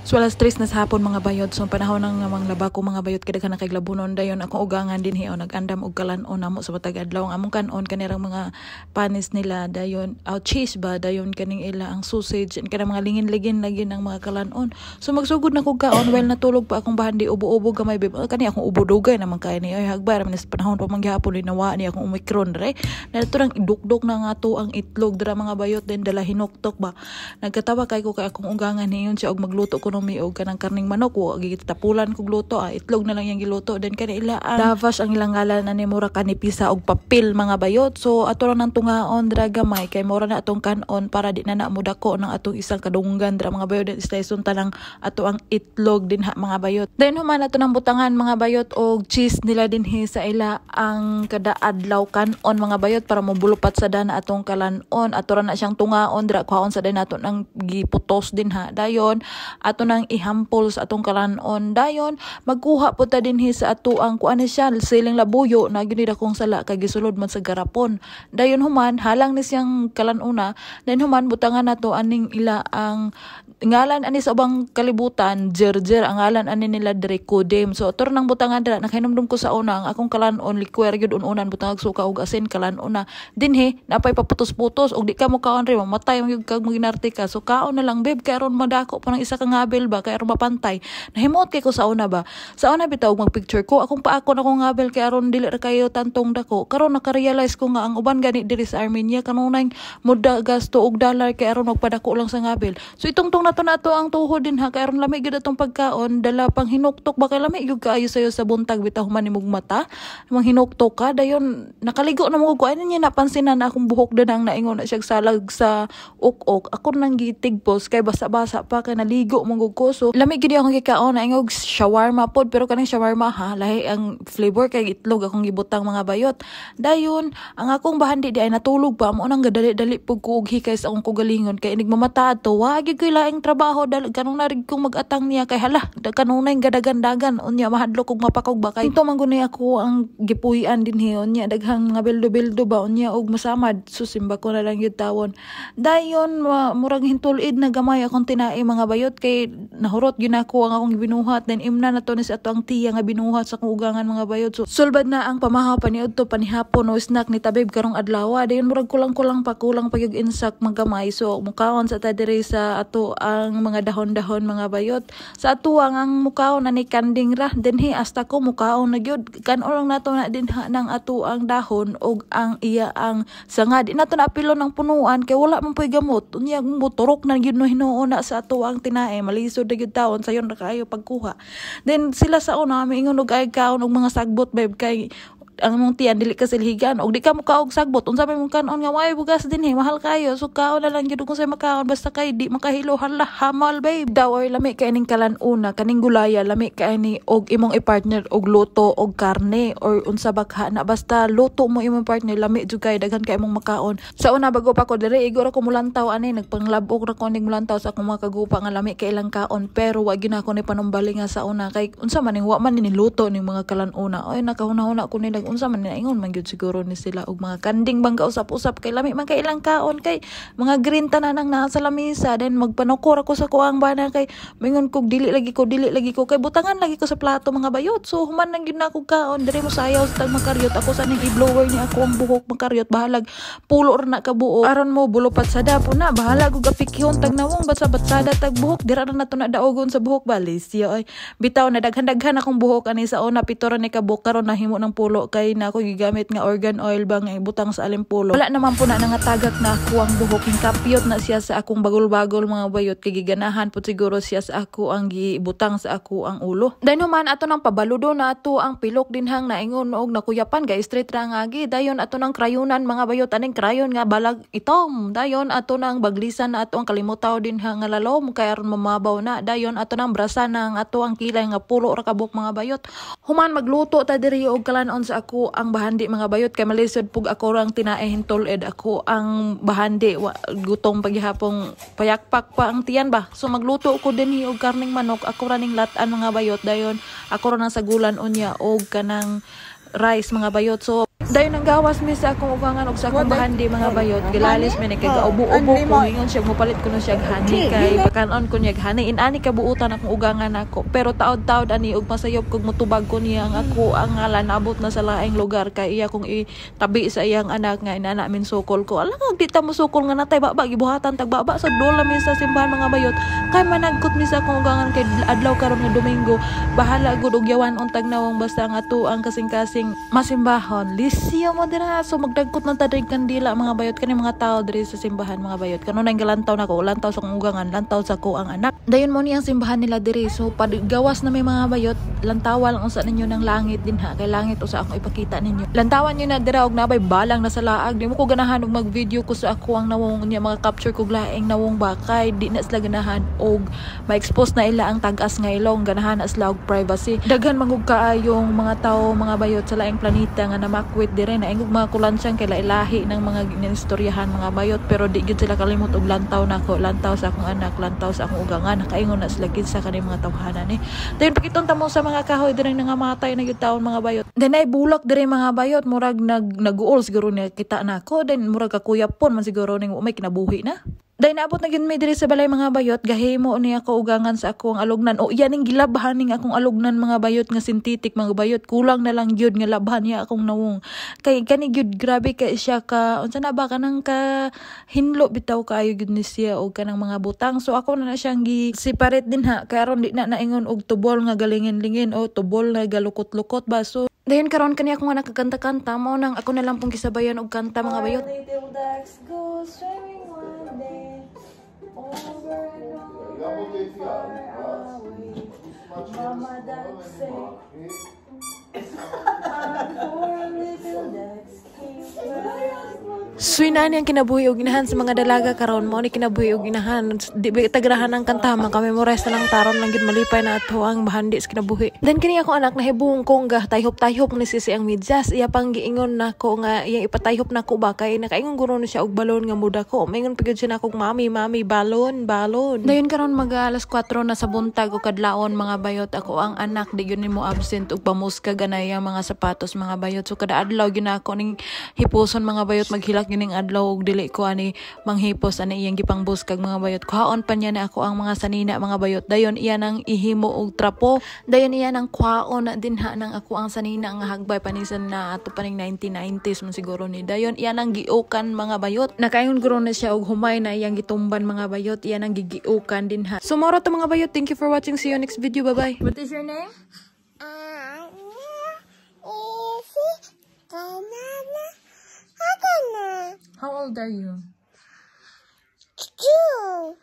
So alas 3 na sa hapon, mga bayot. So panahon ng manglaba ko, mga bayot, kay daghan na kay labunon. Dayon akong ugangan dinhi o nag-andam og kalan-on namo sa matag adlaw. Ang among kan-on kanirang mga panis nila, dayon oh, cheese ba, dayon kaning ila ang sausage and kanang mga lingin-lingin lagi ng mga kalan-on. So magsugod na kog kaon while natulog pa akong bahandi, ubo-ubo gamay, babe. Oh, kani akong ubo dugay naman kay ni ay hagbay ra man sa panahon pa manggihapon nawa ni akong Omicron re. Nato nang idukdok na nga to ang itlog dira, mga bayot, then dala hinuktok ba. Nagkatawa kay ko kay akong ugangan niyon siya og magluto kuno mi og kanang karning manok, wa gitapulan kog luto, ah, itlog na lang yang giluto. Then kani ila ang lavash ang ilang ngalan ani, mura kanipisa og papel, mga bayot. So ato lang nang tungaon dira gamay kay mura na atong kanon para di na na modako ng atong isang kadunggan dira, mga bayot. Then slice ta lang ato ang itlog dinha, mga bayot. Then human ato nang butangan, mga bayot, og cheese nila dinhi sa ila ang kada adlaw kanon, mga bayot, para mobulupat sa dana atong kalanon. Ato ra na siyang tungaon dira, kuhaon sa din ato nang giputos dinha, dayon ato nang ihampol sa atong kalanon. Dayon magkuha po ta dinhi sa ato ang kuan ni siya siling labuyo na gyud akong sala kay gisulod man sa garapon. Dayon human halang ni siyang kalanuna. Then human butangan nato aning ila ang ngalan ani sa ubang kalibutan, jerjer, ang ngalan ani nila diri kudim. So ato nang butangan dira. Nakahinumdum ko sa una ang akong kalanon liquor gyud ununan, butangag suka ug asin, kalanon na dinhi napay paputos-putos og di ka mo kaon ri mamatay man gyud kag maginarte ka. So kaon na lang, babe, kay aron madako pa ng isa ka ngabil ba, kay aron mapantay. Nahimuot kay ko sa una ba, sa una bitaw og magpicture ko akong paakon akong ngabil kay aron dili ra kayo tantong dako. Karon nakarealize ko nga ang uban gani diri sa Armenia kanunay muda gasto og dollar kay aron magpadako lang sa ngabil. So itungtong nato na ato ang tuhod din ha kay aron lami gyud atong pagkaon, dala pang hinuktok ba, kay lami gyud kaayo sayo sa buntag bitaw human nimog mata mang hinuktok ka. Dayon nakaligo na mo ko ani niya napansinan na akong buhok din ang naingon na siya salag sa ok-ok. Ako nang gitigpos kay basa-basa pa kay naligo mo ko. So lami gyud akong gikaon, naingog shawarma pod, pero kaning shawarma ha, lahi ang flavor kay itlog akong gibutang, mga bayot. Dayon ang akong bahandi di ay natulog pa mo nang gadali-dali pug ko og hikay sa akong kugalingon kay inig mamata adto wa gyud koy laing trabaho dal kanung narig kong mag-atang niya kay hala kanunay gadagan-dagan. Unya mahadlok og mapakog ba kay ito man guni ako ang gipuy-an dinhi. Unya daghang mga bildo-bildo ba, unya og masamad susimba ko na lang gyud tawon. Dayon murag hintulid na gamay akong tinai, mga bayot, kay nahurot gyud nako ang akong gibinuhat. Then imna na to ni sa ato ang tiya nga binuhat sa akong ugangan, mga bayot. So sulbad na ang pamahaw paniudto panihapon o snack ni tabib karong adlaw. Dayon murag kulang-kulang pa, kulang pa gyud insak magamay. So mukaon sa ta diri sa ato ang mga dahon-dahon, mga bayot. Sa ato ang mukaon ani kanding ra dinhi, hasta ko mukaon na gyud. Kanon lang nato na dinha ng ato ang dahon og ang iya ang sanga. Di nato na apilon ang punuan kay wala man po'y gamot. Unya moturok na gyud no hinuon na sa ato ang tinae, malisod na gyud taon sayon ra kaayo pagkuha. Then sila sa una miingon og ay kaon og mga sagbot, babe, kay ang mong tiyan dili ka silhigan og di ka mo kaog sagbot, unsa may mong kanon nga way bugas dinhi, mahal kayo. So kaon na lang gyud kung say makaon basta kay di makahilo. Hala, hamal, babe. Daw oy lami kay ning kalan-una kaning gulaya, lami kay ni og imong i-partner og luto og karne or unsa ba ka na, basta luto mo imong partner, lami jud kay daghan kay imong makaon. Sa una bago pa ko diri, igo ra ko mulantaw ani, nagpanglabok ra ko ning mulantaw sa akong mga kagupa nga lami kay ilang kaon, pero wa gyud ako ni panumbali nga sa una kay unsa man ning wa man ni niluto ning mga kalan-una. Oy, nakahuna-huna ko nila unsa man ni, naingon man gyud siguro ni sila og mga kanding bang kausap-usap kay lami man kay ilang kaon, kay mga green tanan ang naa sa lamisa. Then magpanukor ako sa kuang bana kay mingon kog dili lagi ko, dili lagi ko, kay butangan lagi ko sa plato, mga bayot. So human lang gyud na ako kaon, diri mo sayaw sa tag makaryot. Ako sa ning i-blower ni ako ang buhok makaryot, bahalag pulo ra na kabuo aron mo bulupat sa dapo na, bahala og apikhon tag nawong batsa batsada tag buhok, dira na nato na daogon sa buhok balis siya. Oy, bitaw na daghan-daghan akong buhok ani sa una, pito ra ni kabuhok, karon nahimo ng pulo kay na ako gigamit nga argan oil ba nga ibutang sa alimpulo. Wala naman po na nangatagak na ako ang buhok, hingkapyot na siya sa akong bagol-bagol, mga bayot, kay giganahan po siguro siya sa ako ang gibutang sa ako ang ulo. Dayon human ato nang pabaludo na ato ang pilok dinhang naingon og nakuyapan kay straight ra nga agi. Dayon ato nang krayunan, mga bayot, aning krayon nga balag itom. Dayon ato nang baglisan na ato ang kalimutaw dinha nga lalom kay aron mamabaw na. Dayon ato nang brasa na ang ato ang kilay nga pulo ra kabuk, mga bayot. Human magluto ta diri og kalanon sa ako ang bahandi, mga bayot, kay malisod pug ako rang tinae hintol-ed ako ang bahandi wa, gutom paghihapong payakpak pa ang tiyan ba. So magluto ko dinhi og karning manok, ako ra ning lat-an, mga bayot. Dayon ako ra nang sagulan unya og kanang rice, mga bayot. So Dayon ang gawas mi sa akong ugangan og sa akong bahandi, mga bayot. Gilalis mi ni kay gaubo-ubo ko. Ingon siya mopalit ko no siya og honey kay pakanon ko niya og honey. Inani kabuutan akong ugangan nako. Pero taod-taod ani og masayop kog motubag ko niya ang ako ang ngalan abot na sa laing lugar kay iya kong itabi sa iyang anak nga inana min sukol ko. Alam ko di ta mo sukol nga natay baba gibuhatan tag baba sa dola mi sa simbahan, mga bayot. Kay managkot mi sa akong ugangan kay adlaw karon nga Domingo. Bahala gud og yawan untag nawong, basta nga ato ang kasing-kasing masimbahon. Lisyo mo dira. So magdagkot ng tadig kandila, mga bayot, kani mga tao diri sa simbahan, mga bayot. Kanunay galantaw nako, lantaw sa akong ugangan, lantaw sa ko ang anak. Dayon mo ni ang simbahan nila diri. So gawas na may mga bayot, lantawa lang unsa ninyo ng langit din ha. Kay langit usa akong ipakita ninyo. Lantawan niyo na dira og nabay balang na sa laag. Di mo ko ganahan og mag-video ko sa ako ang nawong niya mga capture ko laing nawong bakay. Di na sila ganahan og ma-expose na ila ang tag-as nga ilong, ganahan na sila og privacy. Daghan mangug kaayong mga tao, mga bayot, sa laing planeta nga namakwit dire na ingog mga kulansyang kay lahi ng mga ginistoryahan, mga bayot, pero di gyud sila kalimot og lantaw nako, lantaw sa akong anak, lantaw sa akong ugangan. Nakaingon na sila kinsa kani mga tawhana ni. Dayon pakiton ta mo sa mga kahoy dire, nangamatay na gyud taon, mga bayot. Then ay bulak dire, mga bayot, murag nag naguol siguro niya kita nako, then murag kakuyapon man siguro ning may kinabuhi na. Dahil naabot na gyud mi diri sa balay, mga bayot, gahimo ni ako ugangan sa akong alugnan. O iyan ning gilabhan ning akong alugnan, mga bayot, nga synthetic, mga bayot. Kulang na lang gyud nga labhan niya akong nawong. Kay kani gyud, grabe kay siya ka unsa na ba, kanang ka hinlo bitaw kaayo gyud ni siya og kanang mga butang. So ako na na siyang gi separate din ha. Kay aron di na naingon og tubol nga galingin-lingin o tubol na galukot-lukot ba. So dayon karon kani ako nga nakakanta-kanta mao nang ako na lang pong gisabayan og kanta, mga bayot. Little ducks go swimming one day over and over and far away. Mama duck say, and four little ducks came back. So inani ang kinabuhi og inahan sa mga dalaga karon, mao ni kinabuhi og inahan. Di ba tagrahan ang kanta, maka-memorize na lang taron lang gid, malipay na ato ang bahandi sa kinabuhi. Then kini ako anak nahibong kong ga tayhop-tayhop ni sisi ang medyas. Iya pang giingon nako nga iyang ipatayhop nako ba kay nakaingon guro ni siya og balon nga muda ko. Maingon pa gyud siya nako, "Mami, mami, balon, balon." Dayon karon mag alas 4 na sa buntag o kadlawon, mga bayot, ako ang anak di gyud nimo absent og pamuska ganay ang mga sapatos, mga bayot. So kada adlaw gyud nako ning hipuson, mga bayot, maghilak gyud ning adlaw og dili ko ani manghipos ani iyang gipangbuskag, mga bayot. Kuhaon pa niya na ako ang mga sanina, mga bayot. Dayon iya nang ihimo og trapo. Dayon iya nang kuhaon na dinha nang ako ang sanina nga hagbay panisan na ato pa ning 1990s man siguro ni. Dayon iya nang giukan, mga bayot. Nakaingon guro na siya og humay na iyang gitumban, mga bayot. Iya nang gigiukan dinha. So mao to, mga bayot. Thank you for watching. See you next video. Bye bye. What is your name? Easy, banana, banana. How old are you? Two.